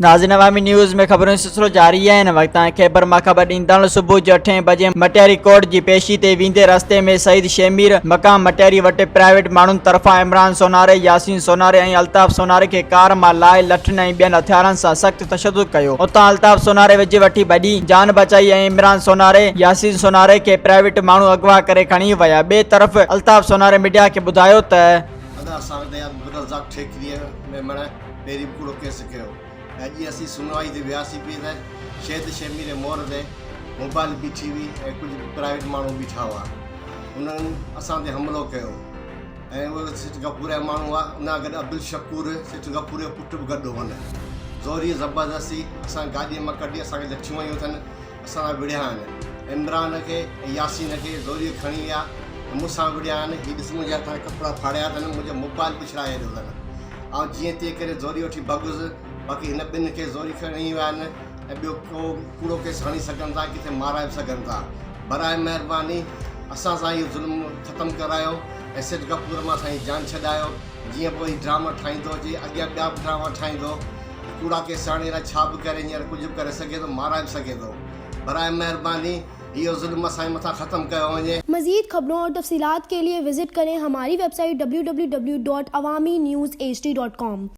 ناظرين عوامي نيوز ۾ خبرن جو سلسلو جاري آهي هن وقت تائين خيبر مان خبر ڏيندڙ صبح جو اٺين بجي مٽياري ڪورٽ جي پيشي تي ويندي رستي ۾ سعيد شيمير مقام مٽياري وٽ پرائيويٽ ماڻهن طرفان عمران سوناري، ياسين سوناري ۽ الطاف سوناري کي ڪار مان لاهي لٺين ۽ ٻين هٿيارن سان سخت تشدد ڪيو اتان الطاف سوناري وجهه وٺي ڀڄي جان بچائي ۽ عمران سوناري، ياسين سوناري کي پرائيويٽ ماڻهو اغوا ڪري کڻي ويا ٻئي طرف الطاف سوناري ميڊيا کي ٻڌايو ته. ادا اسان تي عبدالرزاق ٺيڪريء ميمڻ پهرين به ڪوڙو ڪيس ڪيو ۽ اڄ اسين سنوائي تي وياسين پئي ته شهيد شهمير مور تي موبائل بيٺي هئي ۽ ڪجهه پرائيويٽ ماڻهو بيٺا هئا انهن اسان تي حملو ڪيو ۽ اهي سيٺ غفور جا ماڻهو هئا ان سان گڏ عبدالشڪور سيٺ غفور جو پٽ به گڏ هو هن زوريء زبردستي اسان گاڏيء مان ڪڍي اسان کي لٺيون هنيون اٿن اسان سان وڙهيا آهن. عمران کي ۽ ياسين کي زوريء کڻي ويا ۽ مون سان وڙهيا آهن. هي ڏس منهنجي هٿان ڪپڙا ڦاڙيا اٿن، منهنجو موبائل به ڇڏائي ڇڏيو اٿن. آئون جيئن تيئن ڪري زوريء وٺي ڀڳس، باقي هن ٻن کي زوري کڻي ويا آهن ۽ ٻيو ڪو ڪوڙو ڪيس هڻي سگهن ٿا، ڪٿي مارائي به سگهن ٿا. براء مهرباني اسان سان اهو ظلم ختم ڪرايو ۽ سيٺ غفور مان اسان جي جان ڇڏايو. جيئن پوء هي ڊراما ٺاهيندو اچي، اڳيان ٻيا به ڊراما ٺاهيندو. ڪوڙا ڪيس هاڻي الائي ڇا به ڪري هينئر ڪجهه به ڪري سگهي ٿو مارائي به سگهي ٿو براء مهرباني اهو ظلم اسان جي مٿان ختم ڪيو وڃي. مزيد خبرون اور تفصيلات کے لئے وزٽ ڪرين ھماري website W W W dot Awami news H D dot com.